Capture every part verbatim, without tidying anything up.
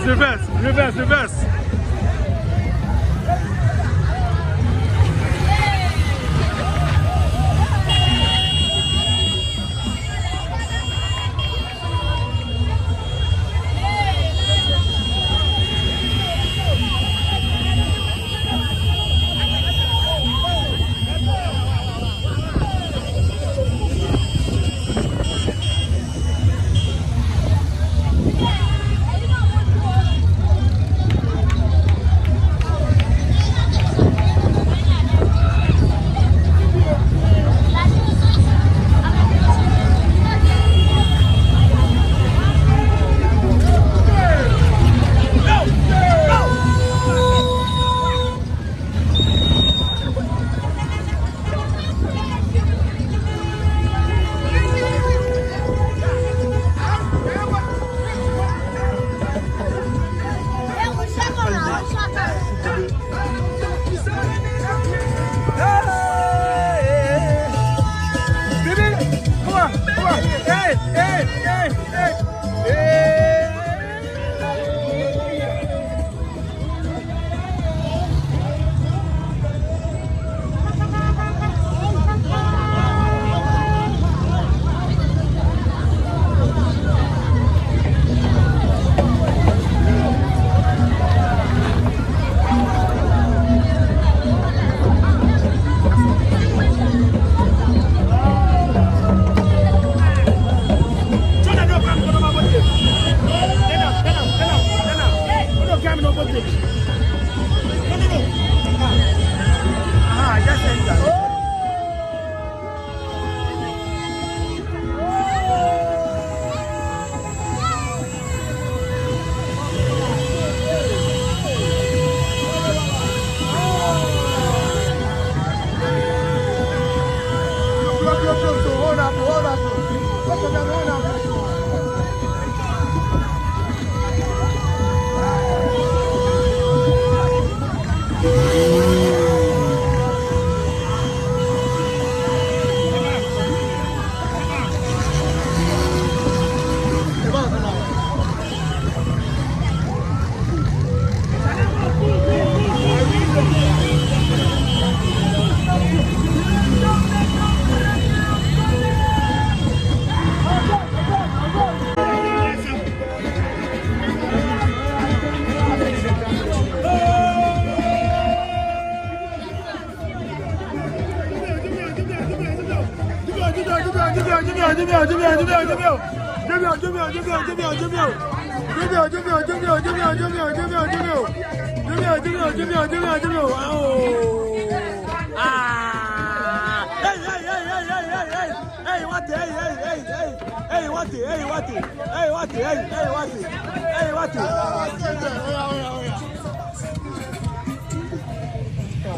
Reverse, reverse, reverse. Hey, hey, hey, hey, hey, hey, hey. Hey, what the, hey, hey, hey, hey. Hey, what the, hey, what the, hey, what the, hey, hey, what the, hey, what the.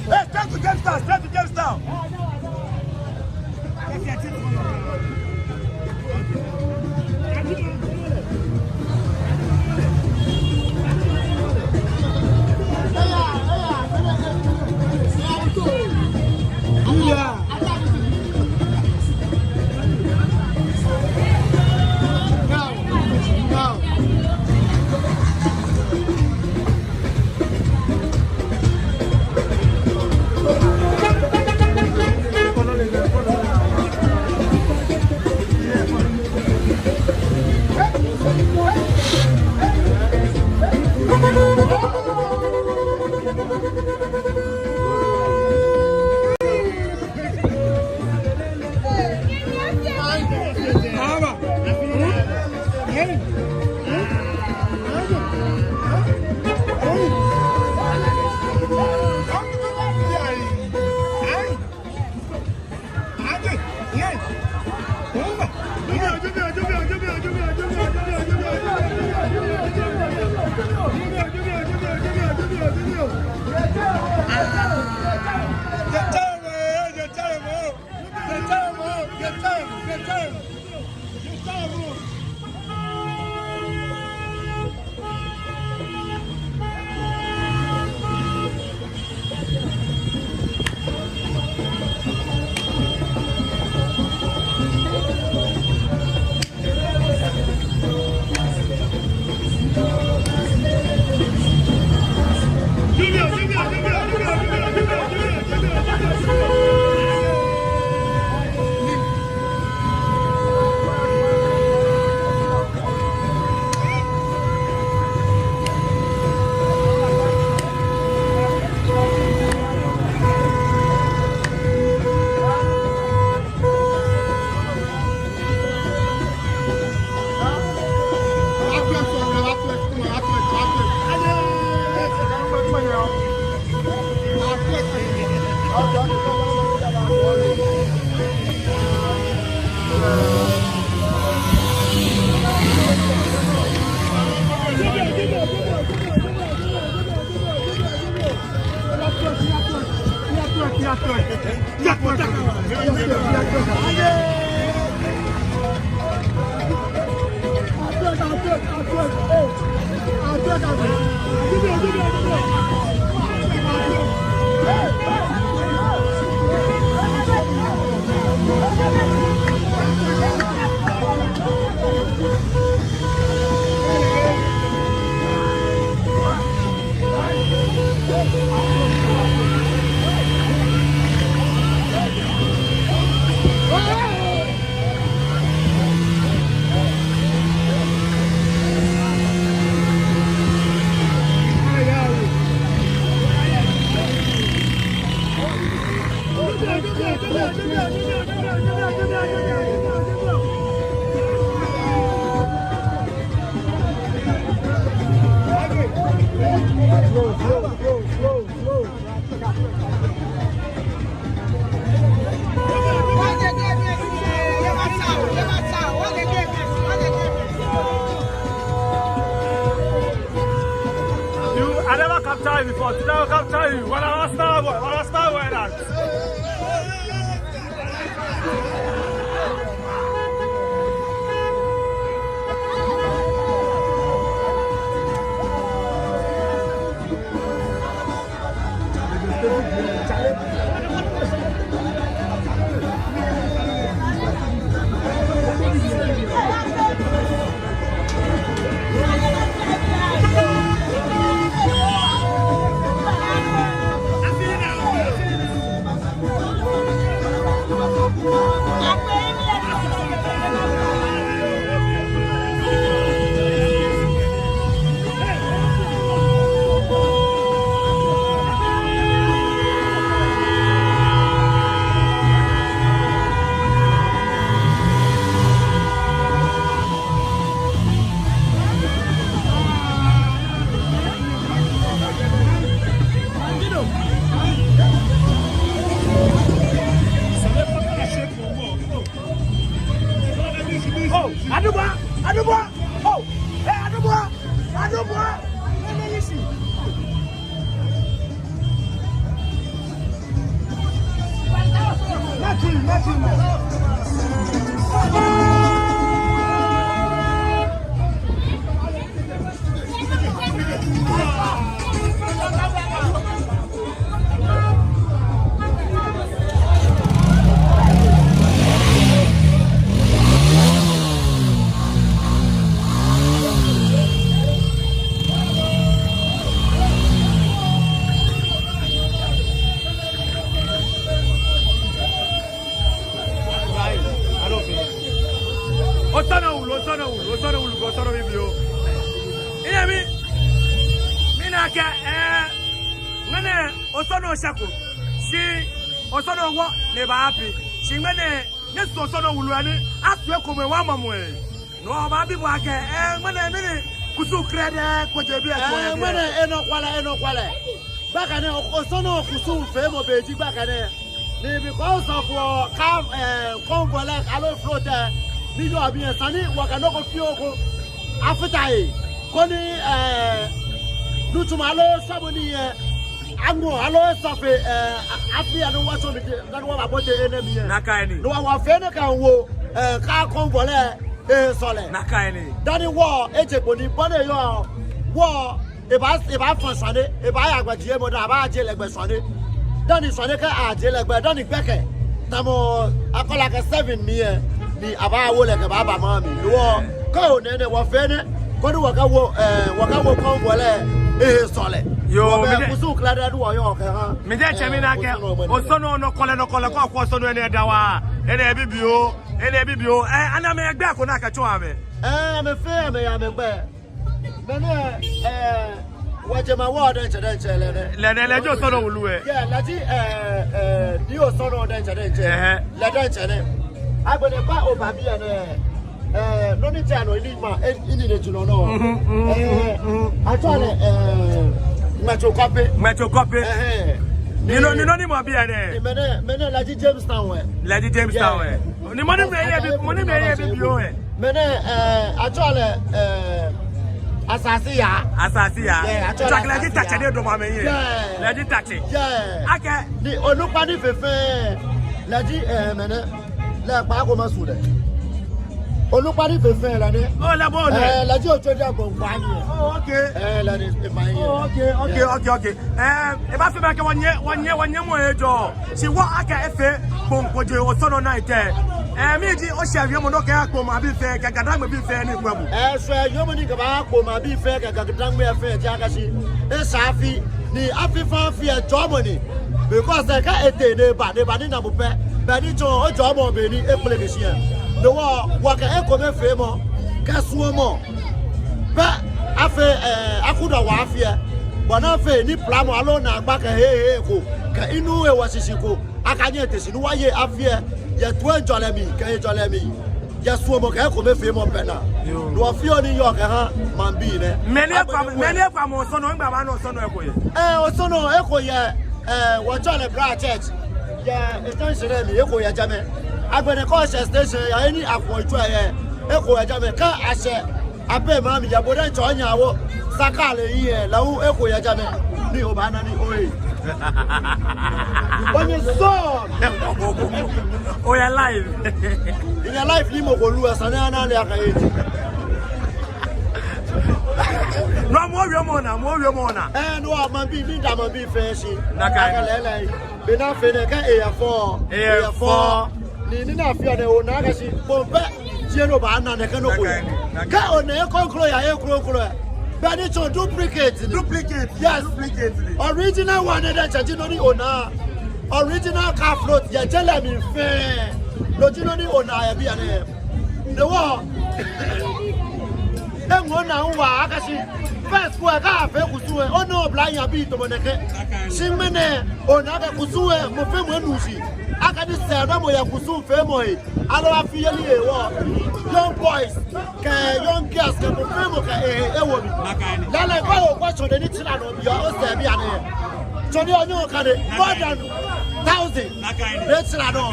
Hey, straight to Jamestown, straight to Jamestown. You, I never capture you before. Today I will capture you. What a star boy. What a star boy that. Oh, Adubua! Adubua! Oh, eh, Adubua! Adubua! Nothing, nothing, man. Osɔnɔ wulu, osɔnɔ wulu, osɔnɔ wulu, osɔnɔ bibioo. Ina mi, mina akɛ, eh, ŋmɛnɛ osɔnɔ shako. Shi osɔnɔ wɔ ni eba api. Shi ŋmɛnɛ, ni osɔnɔ wulu ani, asu ekomɛi wa mamɔi. No, obaabi bo akɛ, eh, ŋmɛnɛ mɛni kusum krɛdɛɛ kpɔjɛ biɛ ko yɛ biɛ. Eh, ŋmɛnɛ, enɔkwɛlɛ, enɔkwɛlɛ. Baakɛɛ nɛɛ, o-, osɔnɔ kusumfeemɔ be ji baakɛɛ nɛɛ. Ni because of, uh, car, eh, convoy lɛ, aloo float lɛ, ni yɔɔ biɛ, esa ni wɔkɛ nɔ ko fioo ko afata he. Koni, eh, nitsumɔ aloo sɔɔmɔ ni yɛ, aŋɔ aloo sɔfe, eh, a-, afi anu wa tsɔ mi te, dani wɔbaabote enɛ mli yɛ. Nakai ni. Ni wɔ, wɔfee nɛkɛ wɔwo, eh, car convoy lɛ, eh, sɔlɛ. Nakai ni. Dani wɔ, eje kpo ni bɔ ni eyɔɔ, wɔ, ebaa, ebaafã shwane, ebaaya gbɛjiemɔ dani abaaje lɛ gbɛ shwane. Dani shwane kɛ aje lɛ gbɛ, dani gbɛkɛ tamɔ akɔla kɛ seven mli yɛ, ni abaawo lɛ kɛbaaba maŋ mli. Wɔ, kɛ onɛɛ nɛɛ wɔfee nɛ, koni wɔkɛwo, eh, wɔkɛwo convoy lɛ, eh, sɔlɛ. Yoo, wɔbɛ mi diɛŋ kusum krɛdɛɛ ni wɔyɔɔ kɛha. Mi diɛŋtsɛ mina akɛ, eh, osɔnɔ nɔkwɛlɛ, nɔkwɛlɛ, kɔ, kɔ osɔnɔ enɛ daa waa, enɛ bibioo, enɛ bibioo. Eh, ani amɛyɛ gbɛi ko ni akɛtsɔɔ amɛ? Eh, amɛfɛɛ amɛyɛ amɛgbɛi. Mɛni, eh, wɔjemawɔŋ diɛŋtsɛ diɛŋtsɛ lɛ nɛ. Lɛ nɛ, lɛ ji osɔnɔ wulu lɛ. Yeah, lɛ ji, eh, eh, ni osɔnɔ diɛŋtsɛ diɛŋtsɛ. Ɛhɛɛ. Lɛ diɛŋtsɛ nɛ. Agbɛnɛ kɛ oba biɛ nɛɛ, eh, nɔ ni ji anɔ ili ma, eh, ini ne junɔ nɔ. Mhm, mhm, eh, mhm, mhm. Atsɛɔ lɛ, eh, Ŋmɛtso Kɔpe. Ŋmɛtso Kɔpe. Ɛhɛɛ. Ni nɔ, ni nɔ ni mɔ biɛ nɛɛ. Mɛnɛ, mɛnɛ Laji Jamestown wɛ. Laji Jamestown wɛ. Ni mɔ ni mɛɛ yɛ bi, mɔ ni mɛɛ yɛ bi biɛ wɛ. Mɛnɛ, eh, atsɛɔ lɛ, eh, Asase Yaa. Asase Yaa. Yeah, atsɛɔ lɛ Laji Tatsɛ ni dɔmɔ mɛi yɛ. Yeah. Laji Tatsɛ. Yeah. Akɛ. Ni onukpa ni fee fɛɛ. Laji, eh, mɛnɛ. Lɛ kpa ko ma su lɛ. Onukpa ni fee fɛɛ lɛ nɛ. Oh, lɛ bo nɛ. Eh, Laji Ocho Dia Gbɔnkwa ni. Oh, okay. Eh, lɛ ni, eh, ma yi. Oh, okay, okay, okay, okay. Eh, ebaafee mi akɛ wɔnyɛ, wɔnyɛ, wɔnyɛmɔ ejɔ. Shi wɔ akɛ efee Kponkoje Osɔnɔ night lɛ. Eh, mɛni ji oshɛɛ wiemɔ ni okɛha Kpone maŋbii fɛɛ, kɛ Ga-Dangme bii fɛɛ ni kwɛɔ bo? Eh, shɛɛ wiemɔ ni mikɛbaaha Kpone maŋbii fɛɛ, kɛ Ga-Dangme fɛɛ ji akɛ shi. Esa afi, ni afi fɛɛ afi lɛ jɔɔmɔ ni. Because, eh, kɛ etee ni eba, ni eba ni ena bo pɛ. Be ni tsɔ, ojɔɔmɔ be ni ekpeleke shi lɛ. No hewɔ, wɔkɛ ekomefeemɔ, kɛ suɔmɔ. Bɛ, afee, eh, akudɔ wɔ afi lɛ. Bɔ ni afee ni plamɔ aloo naagba kɛ hehe ko, kɛ inuu hewɔ shishi ko, akanyɛ ate shi ni wɔye afi lɛ, yɛ toiŋjɔlɛ mli, kɛ hejɔlɛ mli, yɛ suɔmɔ kɛ ekomefeemɔ pɛ naa. Yoo. No hewɔ fioo ni yɔɔ kɛha maŋbii nɛ. Mɛni ekwa, mɛni ekwa mɔ Osɔnɔ, ngba ba nɔ Osɔnɔ eko yɛ. Eh, Osɔnɔ eko yɛ, eh, wɔtsɛɔ lɛ Bra Church. Yɛ extension lɛ mli, eko yɛ jɛmɛ. Agbɛnɛ kɛ oshɛ station, yɛ he ni akɔ itsɔ yɛ, eko yɛ jɛmɛ. Kɛ ashɛ Ape maŋ mli yɛ bo diɛŋtsɛ onya owo. Saka lɛ yi yɛ, lɛ hu eko yɛ jɛmɛ. Ni obaana ni oye. Onye sɔn. Oyɛ live. Miyɛ live ni mɔ ko lu esa ni ana lɛ akɛ eye. No, mɔ wiemɔ naa, mɔ wiemɔ naa. Eh, no, maŋbii, mida maŋbii fɛɛ shi. Nakai. Akɛ lɛɛlɛŋ. Be ni afee nɛɛ kɛ eyɛ fɛo. Eyɛ fɛo. Ni, ni na fɛo nɛɛ ona akɛ shi, bo pɛ, ji no obaana nɛkɛ nɔ ko yɛ. Nakai, nakai. Kɛ ona ekroŋkroŋ ya, ekroŋkroŋ ya. Be ni tsɔ duplicate ni. Duplicate. Yes. Duplicate ni. Original one nɛɛ diɛŋtsɛ ji nɔ ni ona. Original car float, yɛ je lɛ mli fɛɛ. No ji nɔ ni ona yɛ biɛ nɛɛ. No hewɔ. Eŋɔɔ naa waa akɛ shi. First ko lɛ kɛ afee kusum lɛ, ona oblahii abii tamɔ nɛkɛ. Shi ŋmɛnɛ, ona akɛ kusum lɛ, mɔ fɛɛ mɔ enu shishi. Akɛni sɛɛnamɔ yɛ kusum feemɔ he. Aloo afiyeli hewɔ. Young boys, kɛ young girls, kɛ mɔ fɛɛ mɔ kɛ ehe ewo mli. Lɛɛlɛŋ kɛ okwɛ tsɔne ni tsila nɔ, yɔɔ osɛɛ biɛ nɛɛ. Tsɔne onyɛŋ okane, more than thousand. Ni tsila nɔ.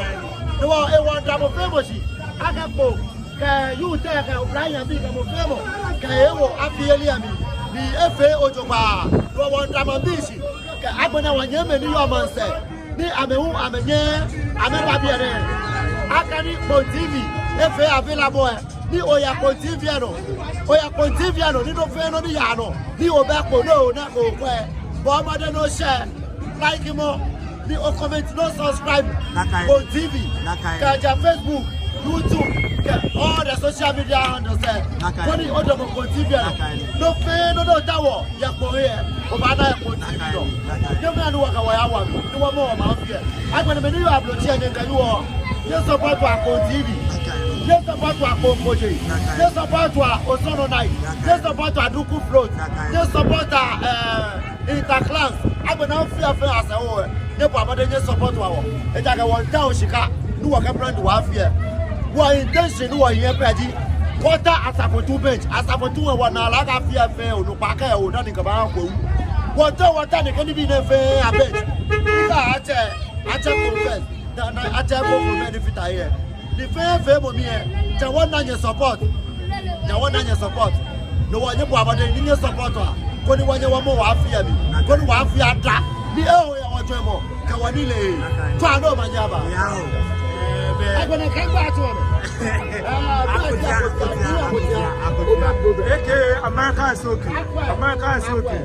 No hewɔ, ewo daa mɔ fɛɛ mɔ shi. Akɛ Kpone, kɛ youth lɛ, kɛ oblahii abii, kɛ mɔ fɛɛ mɔ, kɛ ewo afiyeli lɛ mli, ni efee ojogbaŋŋ, ni wɔmiida maŋbii shi, kɛ agbɛnɛ wɔnyɛmimɛi ni yɔɔ maŋsɛɛ, ni amɛ hu amɛnyɛ, amɛba biɛ nɛɛ. Akɛni Kpone T V efee available lɛ, ni oya Kpone T V lɛ nɔ, oya Kpone T V lɛ nɔ, ni nɔ fɛɛ nɔ ni yaa nɔ, ni obɛ Kpone nɔ, ona ko kwɛ, bɔɔ mɔdɛŋ ni oshare, like mɔ, ni ocomment, ni osubscribe. Nakai. Kpone T V. Nakai. Kɛjɛ Facebook, YouTube, kɛ all the social media handles lɛ. Nakai. Koni odamɔ Kpone T V lɛ nɔ. Nakai. Nɔ fɛɛ nɔ ni otaoɔ yɛ Kpone lɛ, obaana yɛ Kpone T V nɔ. Nakai. Nakai. Kɛ mɛni wɔkɛ wɔya wa, ni wɔmɔ wɔmaŋ fɛɛ. Agbɛnɛ mɛi ni yɔɔ ablotsiri lɛ, nyɛŋkɛ yuɔ. Nyɛsupport Kpone T V. Nakai. Nyɛsupport Kpone Kojo. Nakai. Nyɛsupport Osɔnɔ Night. Nakai. Nyɛsupport Aduku Float. Nakai. Nyɛsupport, eh, Interclans, agbɛnɛ afi fɛɛ afi asɛɛ, nyɛbɔa mɔdɛŋ nyɛsupport wɔ. Ejaakɛ wɔmiitao shika ni wɔkɛbrand wɔ afi lɛ. Wɔ intention ni wɔyɔɔ pɛ ji, kɔta Asafotu bench, Asafotu wɛ wɔnaa lɛ akɛ afi fɛɛ onukpa kɛ ewo dani kɛba ko. Wɔtao wɔta nɛkɛ nibii nɛɛ fɛɛ abench. Ika atsɛ, atsɛ confess. Na, na, atsɛ ko ko mɛni fata he. Ni fɛɛ fɛɛ mɔ mli lɛ, ja wɔna nyɛsupport. Ja wɔna nyɛsupport. No hewɔ nyɛbɔa mɔdɛŋ ni nyɛsupport wɔ. Koni wɔnyɛ wɔmɔ wɔ afi lɛ mli. Koni wɔ afi lɛ ada. Ni eho yɛ wɔjwɛŋmɔ kɛ wɔnilee. Tswa ni omanye aba. Yao. Agbɛnɛ kɛ gba tsɔ. Akotia, Akotia, Akotia, Akotia. A K A America is okay. America is okay.